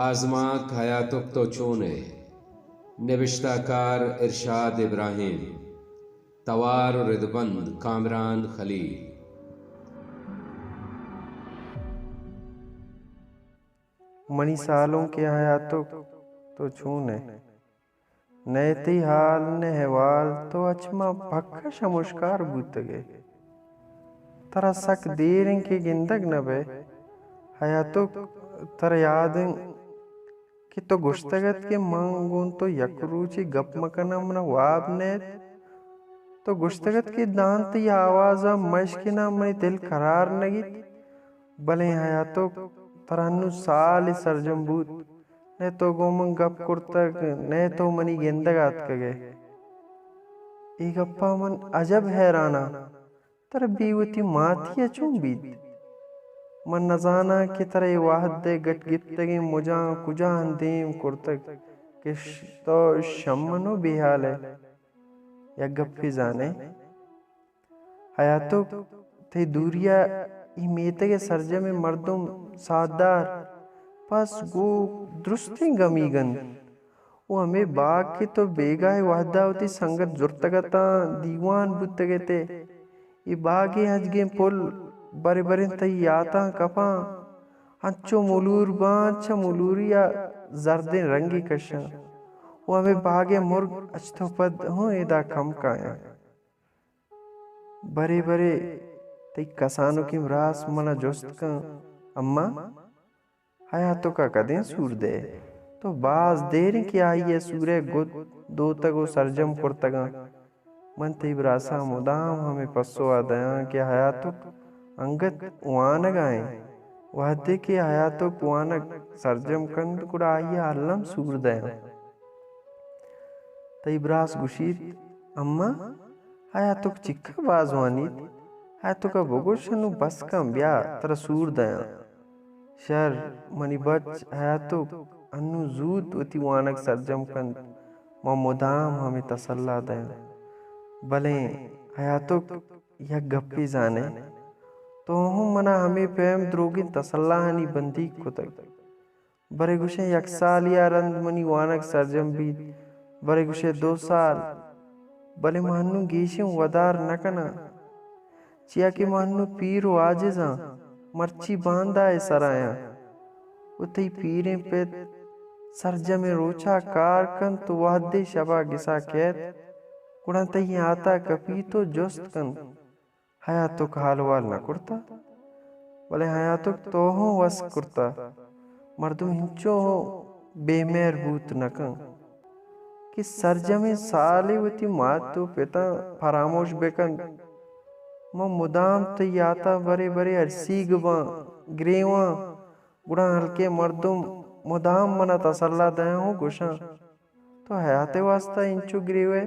آزمانک: حیاتک تو چون ئے؟ نبشتہ کار: ارشاد ابراہیم۔ توار و ردبند: کامران خلیل۔ منی سالونکیں حیاتک تو چون ئے؟ نئے تئی حال، نئے احوال، تو اچ ما پکا شمشکار بوتگ ئے۔ ترا سک دیر انت کہ گندگ نہ بئے۔ حیاتک، ترا یاد انت کہ تو گوشتگ ات کہ من گوں تو یک روچے گپ مہ کناں، منا واب نئیت۔ تو گوشتگ ات کہ داں تئی آوازاں مہ اشکناں، منی دل قرار نہ گیت۔ بلے حیاتک، ترا انوں سالے سرجم بوت، نئے تو گوں من گپ کرتگ، نئے تو منی گندگ ء آتکگ ئے۔ اے گپ ء من عجب حیران آں، ترا بے وتی ماتی ء چون بیت؟ من نزاناں کہ ترا اے وہد ء گٹ گپتگیں مجاں کجا اندیم کرتگ کہ ش-، تو شمن و بے حال ئے۔ یک گپے زان ئے؟ حیاتک، تئی دوری ء اے میتگ ء سرجمیں مردم ساہدار، پس گوں درستیں گمیگ انت۔ و ہمے باگ کہ تو بیگاہ ء وہد ء وتی سنگت زرتگ اتاں، دیوان بوتگ ات ئے، اے باگ ء ہنجگیں پل برے برے تئی یاتاں کپاں، انچو ملور باں، چہ ملوری ء زردیں رنگے کشاں۔ و ہمے باگ ء مرگ اچ تو پد ہوں ادا کم کایاں۔ برے برے تئی کسانکیں براس منا جست کن، اماں، حیاتک ء کدیں سور دئے؟ تو باز دیر انت کہ آئی ء سور ء گد دوتگ و سرجم کرتگاں۔ من تئی براساں مدام ہمے پسو ء دیاں کہ حیاتک انگت وانگ ء انت۔ وہدے کہ حیاتک وانگ سرجم کنت، گڑا آئی ء الم سور دیاں۔ تئی براس گوشیت، اماں، حیاتک چکا باز وانیت؟ حیاتک ء بگوش، انوں بس کن، بیا، ترا سور دیاں۔ شر، منی بچ حیاتک انوں زوت وتی وانگ سرجم کنت، من مدام ہمے تسلا دیاں۔ بلے حیاتک، یک گپے زان ئے، تو ہم منا ہمے پیم دروگیں تسلاہانی بندیگ کتگ۔ برے گوشئے یک سالے ء رند منی وانگ سرجم بیت، برے گوشئے دو سال، بلے من انوں گیشیں ودار نہ کناں، چیا کہ من انوں پیر و عاجز آں، مرچی باندا ء سرا آں۔ و تئی پیریں پت سرجمیں روچا کار کنت و وہدے شپا گسا کیت، گڑا تئی یاتا کپیت و جست کنت۔ حیاتک حال وال نہ کرتہ، بلے حیاتک تو ہوں وس کرتہ۔ مردم ہنچو بے مہر بوت نہ کن کہ سرجمیں سالے وتی مات و پتاں فراموش بہ کنت۔ من مدام تئی یاتاں برے برے ارسیگ باں، گریواں، گڑا ہلکیں مردم مدام منا تسلا دیاں و گوشاں، تو حیات ء واستا انچو گریوئے؟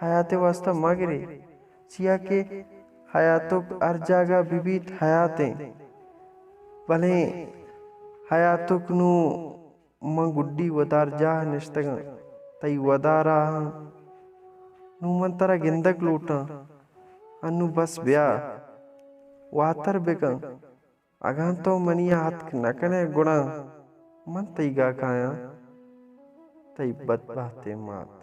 حیات ء واستا مہ گرے، چیا کہ حیاتک ہر جاگہ بہ بیت حیات انت، بلے حیاتک نوں من گڈی ودار جاہ نشتگاں، تئی ودارا آں۔ نوں من ترا گندگ لوٹاں، انوں بس بیا، واتر بکن۔ اگاں تو منی ء اتک نہ کنئے، گڑا من تئیگا کایاں، تئی بدبہتیں مات۔